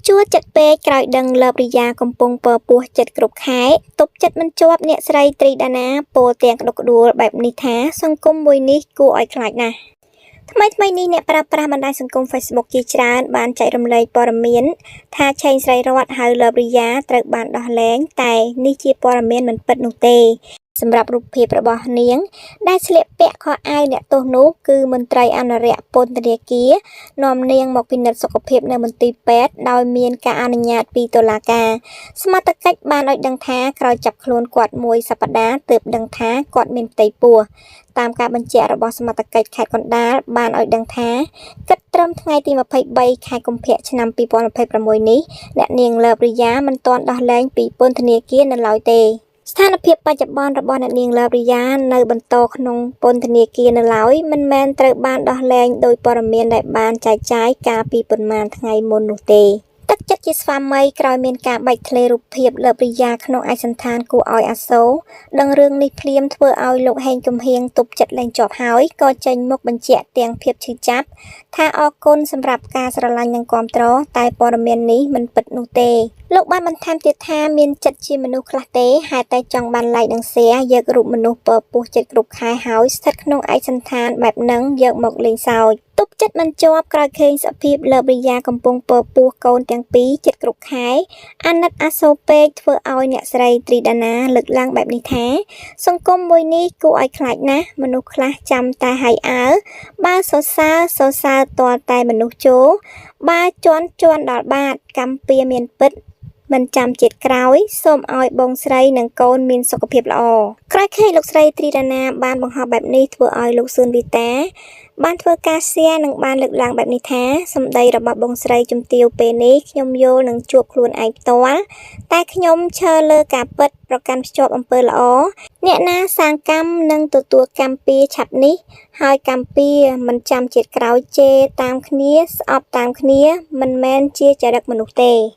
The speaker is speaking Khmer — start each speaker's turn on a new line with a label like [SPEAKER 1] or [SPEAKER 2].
[SPEAKER 1] ជួលចិត្តពេកក្រោយដឹងលើបរិយាកំពុងពពោះចិត្តគ្រប់ខែទប់ចិត្តមិនជាប់អ្នកស្រីទ្រីដាណាពោលទាំងក្តុកក្តួលបែបនេះថាសង្គមមួយនេះគួរឲ្យខ្លាចណាស់ថ្មីថ្មីនេះអ្នកប្រើប្រាស់បណ្ដាញសង្គម Facebook ជាច្រើនបានចែករំលែកព័ត៌មានថាឆេងស្រីរតហៅលើបរិយាត្រូវបានដោះលែងតែនេះជាព័ត៌មានមិនពិតនោះទេសម្រាប់រូបភាពរបស់នាង ដែលស្លៀកពាក់ខោអាវអ្នកទោសនោះគឺមន្ត្រីអនុរក្សពន្ធនាគារនាំនាងមកពិនិត្យសុខភាពនៅមន្ទីរពេទ្យដោយមានការអនុញ្ញាតពីតុលាការសមត្ថកិច្ចបានឲ្យដឹងថាក្រោយចាប់ខ្លួនគាត់មួយសប្តាហ៍ទើបដឹងថាគាត់មានផ្ទៃពោះតាមការបញ្ជាក់របស់សមត្ថកិច្ចខេត្តកណ្ដាលបានឲ្យដឹងថាគិតត្រឹមថ្ងៃទី23ខែកុម្ភៈឆ្នាំ2026នេះអ្នកនាងលើបរិយាមិនទាន់ដោះលែងពីពន្ធនាគារនៅឡើយទេស្ថានភាពបច្ចុប្បន្នរបស់អ្នកនាងលើបរិយានៅបន្តក្នុងពន្ធនាគារនៅឡើយមិនមែនត្រូវបានដោះលែងដោយព័ត៌មានដែលបានចែកចាយកាលពីប៉ុន្មានថ្ងៃមុននោះទេទឹកចិត្តជាស្វាមីក្រោយមានការបែកធ្លាយរូបភាពលើបរិយាក្នុងឯកសណ្ឋានគួរឲ្យអាសូរដឹងរឿងនេះភ្លាមធ្វើឲ្យលោកហេងកំហៀងទប់ចិត្តលែងជាប់ហើយក៏ចេញមុខបញ្ជាក់ទាំងភាពឈឺចាប់ថាអរគុណសម្រាប់ការស្រឡាញ់និងគាំទ្រតែព័ត៌មាននេះមិនពិតនោះទេលោកបានបន្ថែមទៀតថាមានចិត្តជាមនុស្សខ្លះទេហេតុតែចង់បាន like និង share យករូបមនុស្សពពោះចិត្តគ្រប់ខែហើយស្ថិតក្នុងឯកសណ្ឋានបែបហ្នឹងយកមកលេងសើចទប់ចិត្តមិនជាប់ក្រោយឃើញសភាពលើបរិយាកំពុងពពោះកូនទាំងពីរចិត្តគ្រប់ខែអាណិតអាសូរពេកធ្វើឲ្យអ្នកស្រីទ្រីដាណាលើកឡើងបែបនេះថាសង្គមមួយនេះគួរឲ្យខ្លាចណាស់មនុស្សខ្លះចាំតែហៃអើបើសរសើរសរសើរទាល់តែមនុស្សចូលបើជន់ជន់ដល់បាតកម្មពៀមានពិតមិនចាំជាតិក្រោយសូមឲ្យបងស្រីនិងកូនមានសុខភាពល្អក្រោយឃើញលោកស្រីទ្រីដាណាបានបង្ហោះបែបនេះធ្វើឲ្យលោកសឿនវីតាបានធ្វើការ share និងបានលើកឡើងបែបនេះថាសម្ដីរបស់បងស្រីជំទាវពេលនេះខ្ញុំយល់នឹងជួបខ្លួនឯងផ្ទាល់តែខ្ញុំឈរលើការពិតប្រកាន់ភ្ជាប់អំពើល្អអ្នកណាសាងកម្មនឹងទទួលកម្មពៀឆាប់នេះហើយកម្មពៀមិនចាំជាតិក្រោយជេរតាមគ្នាស្អប់តាមគ្នាមិនមែនជាចរិតមនុស្សទេ។